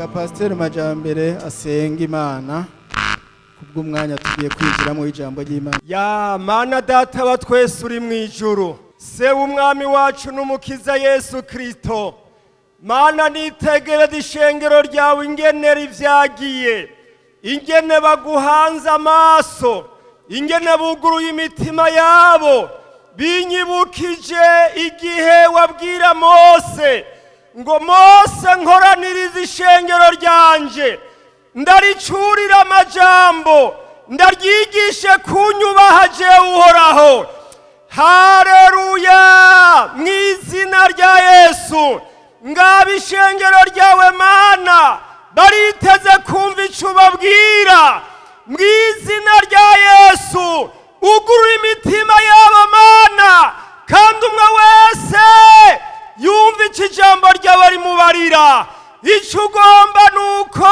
Reka Pasiteri Majambere asenga Imana kubw'umwanya tugiye kwinjiramo w'ijambo ry'Imana. Ya Mana Data wa twese uri mu ijuru, Se w'Umwami wacu n'Umukiza Yesu Kristo, Mana, nitegereze ishengero ryawe ingene rivyagiye, ingene baguhanze amaso, ingene buguruye imitima yabo. Binyibukije igihe wabwira Mose ngo: "Mose, nkoranirize ishengero ryanje, ndaricurira amajambo, ndaryigishe kunyubaha jewe Uhoraho." Hareruya! Mu izina rya Yesu, ngaba ishengero ryawe Mana, bariteze kumva ico ubabwira. Mu izina rya Yesu, ugurura imitima yabo Mana, kandi umwe wese yumva ico ijambo ryawe rimubarira. Icyo ugomba ni uko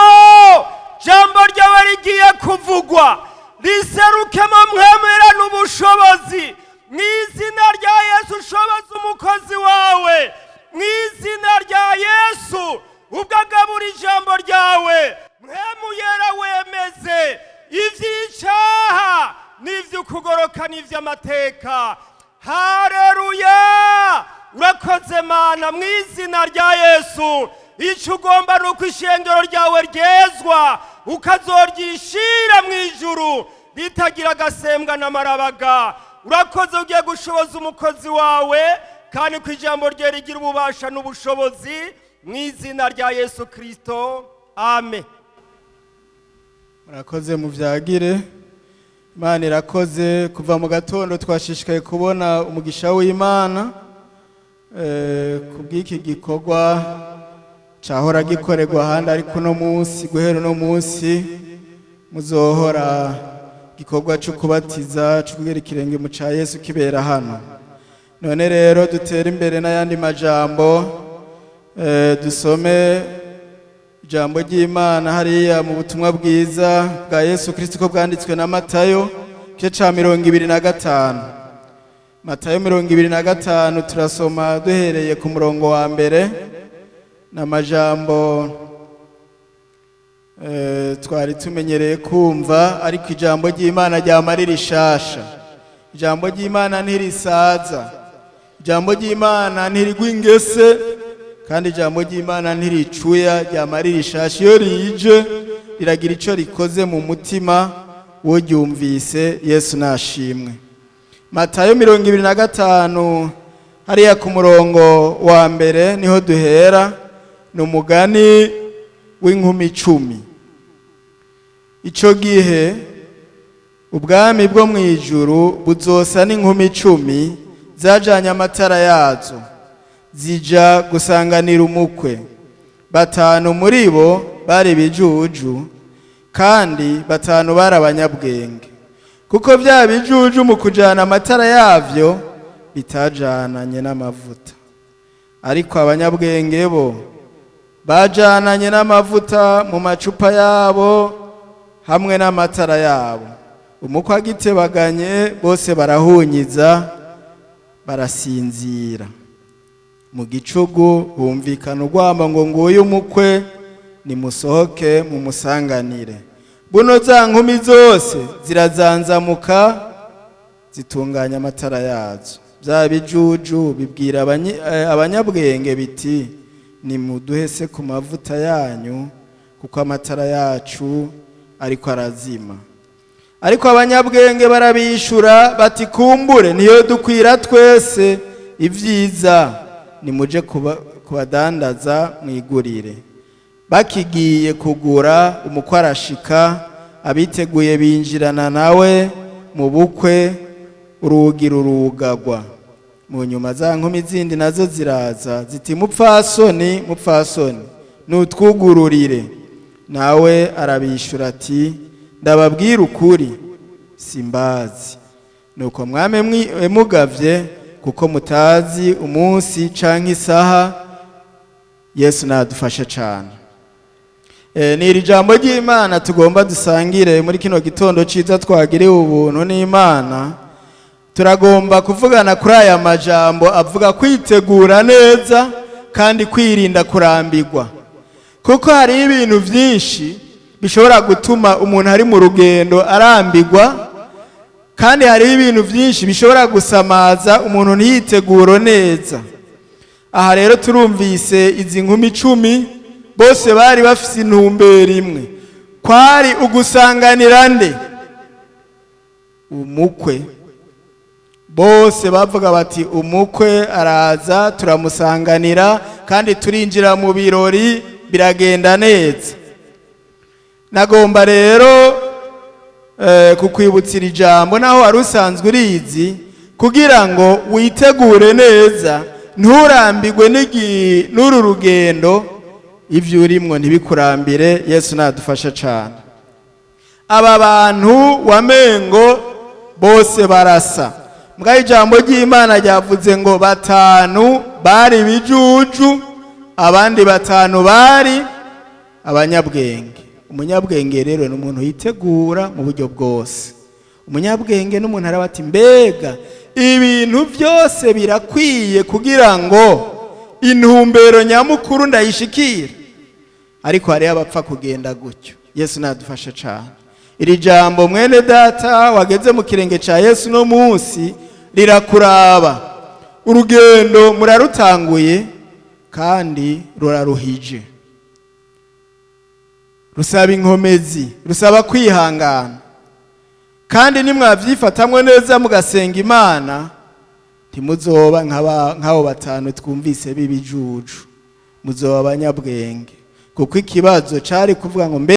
jambo ryawe rigiye kuvugwa riserukemo mwemera n'ubushobozi. Mu izina rya Yesu, ushoboza umukozi wawe. Mu izina rya Yesu, ubwo agabura ijambo ryawe, Mpwemu Yera wemeze iby'icyaha n'iby'ukugoroka n'iby'amateka. Hareruya! Urakoze Mana. Mu izina rya Yesu, icyo ugomba ni uko ishengero ryawe ryezwa, ukazoryishira mu ijuru ritagira agasembwa n'amarabaga. Urakoze, ugiye gushoboza umukozi wawe, kandi ko ijambo rye rigira ububasha n'ubushobozi. Mu izina rya Yesu Kirisito, amen. Murakoze, muvyagire. Imana irakoze. Kuva mu gatondo twashishikaye kubona umugisha w'Imana kubw'iki gikorwa cahora gikorerwa ahandi, ariko uno munsi, guhera uno munsi, muzohora igikorwa cyo kubatiza, cyo kugera ikirenge mu ca Yesu kibera hano. None rero dutere imbere n'ayandi majambo, dusome ijambo ry'Imana hariya mu butumwa bwiza bwa Yesu Kristo ko bwanditswe na Matayo, igice ca 25. Matayo 25, turasoma duhereye ku murongo wa mbere. Ni amajambo twari tumenyereye kumva, ariko ijambo ry'Imana ryama riri rishasha. Ijambo ry'Imana ntirisaza, ijambo ry'Imana ntirigwa ingese, kandi ijambo ry'Imana ntiricuya, ryama riri rishasha. Iyo rije riragira ico rikoze mu mutima w'uryumvise. Yesu nashimwe. Matayo 25, hariya ku murongo wa mbere niho duhera. Ni umugani w'inkumi 10. Ico gihe ubwami bwo mu ijuru buzosa n'inkumi 10 zajanye amatara yazo, zija gusanganira umukwe. Batanu muri bo bari ibijuju, kandi batanu bari abanyabwenge. Kuko bya bijuju mu kujana amatara yavyo bitajananye n'amavuta, ariko abanyabwenge bo bajananye n'amavuta mu macupa yabo hamwe n'amatara yabo. Umukwe agitebaganye, bose barahunyiza, barasinzira. Mu gicugu humvikana urwamo ngo: "Nguyu umukwe, nimusohoke mumusanganire." Buno za nkumi zose zirazanzamuka, zitunganya amatara yazo. Bya bijuju bibwira abanyabwenge biti: "Nimuduhe se ku mavuta yanyu, kuko amatara yacu ariko arazima." Ariko abanyabwenge barabishura bati: "Kumbure niyo dukwira twese. Ibyiza nimuje kubadandaza mwigurire." Bakigiye kugura, umukwe arashika, abiteguye binjirana nawe mu bukwe, urugi rurugagwa. Mu nyuma za nkumi zindi nazo ziraza ziti: "Mupfasoni, mupfasoni, nutwugururire." Nawe arabishura ati: "Ndababwira ukuri, simbazi." Nuko mwame mugavye, kuko mutazi umunsi canke isaha. Yesu nadufashe cane. Ni iri jambo ry'Imana tugomba dusangire muri kino gitondo ciza twagiriwe ubuntu n'Imana. Turagomba kuvugana kuri aya majambo avuga kwitegura neza kandi kwirinda kurambirwa. Kuko hariho ibintu byinshi bishobora gutuma umuntu ari mu rugendo arambigwa, kandi hariho ibintu byinshi bishobora gusamaza umuntu ntiyiteguro neza. Aha rero turumvise izi nkumi 10 bose bari bafise intumbero imwe, kwari ugusanganira nde? Umukwe. Bose bavuga bati umukwe araza turamusanganira kandi turinjira mu birori biragenda neza. Nagomba rero kukwibutsira ijambo naho wari usanzwe urizi, kugira ngo witegure neza, nturambirwe n'uru rugendo, ibyo urimwo ntibikurambire. Yesu nadufasha cyane. Aba bantu wamengo bose barasa, mbwa ijambo ry'Imana ryavuze ngo 5 bari bijuju, abandi 5 bari abanyabwenge. Umunyabwenge rero ni umuntu yitegura mu buryo bwose. Umunyabwenge n'umuntu araba ati mbega ibintu byose birakwiye kugira ngo intumbero nyamukuru ndayishikira. Ariko hariho abapfa kugenda gutyo. Yesu nadufashe cyane. Iri jambo mwene data wageze mu kirenge cya Yesu no munsi rirakuraba. Urugendo murarutanguye kandi ruraruhije, rusaba inkomezi, rusaba kwihangana, kandi nimwavyifatamwe neza mugasenga Imana, ntimuzoba nk'abo 5 twumvise b'ibijuju, muzoba abanyabwenge. Kuko ikibazo cari kuvuga ngo mbe